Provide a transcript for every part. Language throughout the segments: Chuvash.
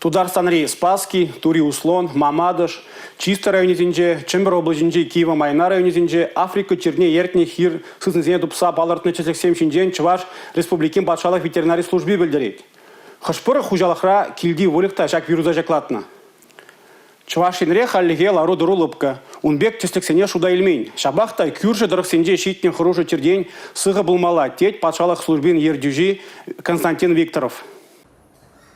Тутарстанри Спасски, Тури Услон, Мамадыш, Чистай районӗсенче, Чӗмпӗр облаҫӗнчи Кивӗ Майна районӗсенче Африка чирне ертнӗ хир сыснисене тупса палӑртнӑ тӗслӗхсем ҫинчен Чӑваш Республикин патшалӑх ветеринари служби пӗлтерет. Хӑш-пӗр хуҫалӑхра килти выльӑх та ҫак вируса ҫаклатнӑ. Чӑваш Енре хальлӗхе лару-тӑру лӑпкӑ. Ун пек тӗслӗхсене шута илмен. Ҫапах та кӳршӗ тӑрӑхсенче ҫитнӗ хӑрушӑ чиртен сыхӑ пулмалла, тет патшалӑх службин ертӳҫи Константин Викторов.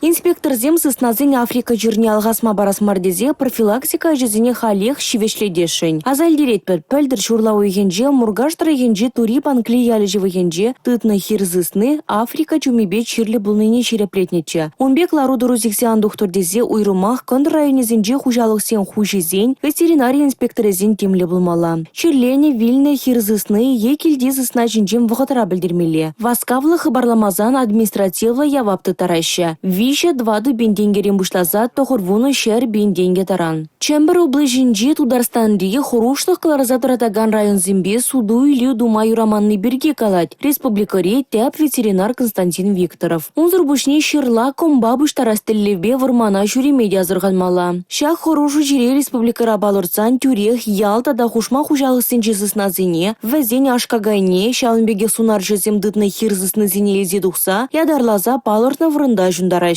Инспекторсем сыснасен Африка чирне алхасма парас мар тесе профилактика ӗҫӗсене халех ҫивӗчлетесшӗн. Аса илтеретпӗр, пӗлтӗр ҫурла уйӑхӗнче Муркаш тӑрӑхӗнчи Тури Панкли ялӗ ҫывӑхӗнче тытнӑ хир сысни Африка чумипе чирлӗ пулнине ҫирӗплетнӗччӗ. Ун пек лару-тӑру сиксе ан тухтӑр тесе уйрӑмах кӑнтӑр районӗсенчи хуҫалӑхсен хуҫисен, ветеринари инспекторӗсен тимлӗ пулмалла. Чирленӗ, вилнӗ хир сысни е килти сысна ҫинчен вӑхӑтра пӗлтермелле. Васкавлӑ хыпарламасан административлӑ явап тыттараҫҫӗ. 3-4 пин тенкӗрен пуҫласа 90 пин тенкӗ таран. Чӗмпӗр облаҫӗнчи Тутарстанри хӑрушлӑх кӑларса тӑратакан районсемпе суту-илӳ тума юраманни пирки калать республикӑри тӗп ветеринар Константин Викторов. Унсӑр пуҫне ҫырла, кӑмпа пуҫтарас тӗллевпе вӑрмана ҫӳреме те асӑрханмалла. Ҫак хӑрушӑ чире республикӑра палӑртсан тӳрех ял тата хушма хуҫалӑхсенчи сыснасене, вӗсен аш-какайне, ҫавӑн пекех сунарҫӑсем тытнӑ хир сыснисене илсе тухса ятарласа палӑртнӑ вырӑнта ҫунтараҫҫӗ.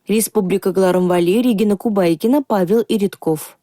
Республика кӑларӑм валли Регина Кубайкина, Павел Иритков.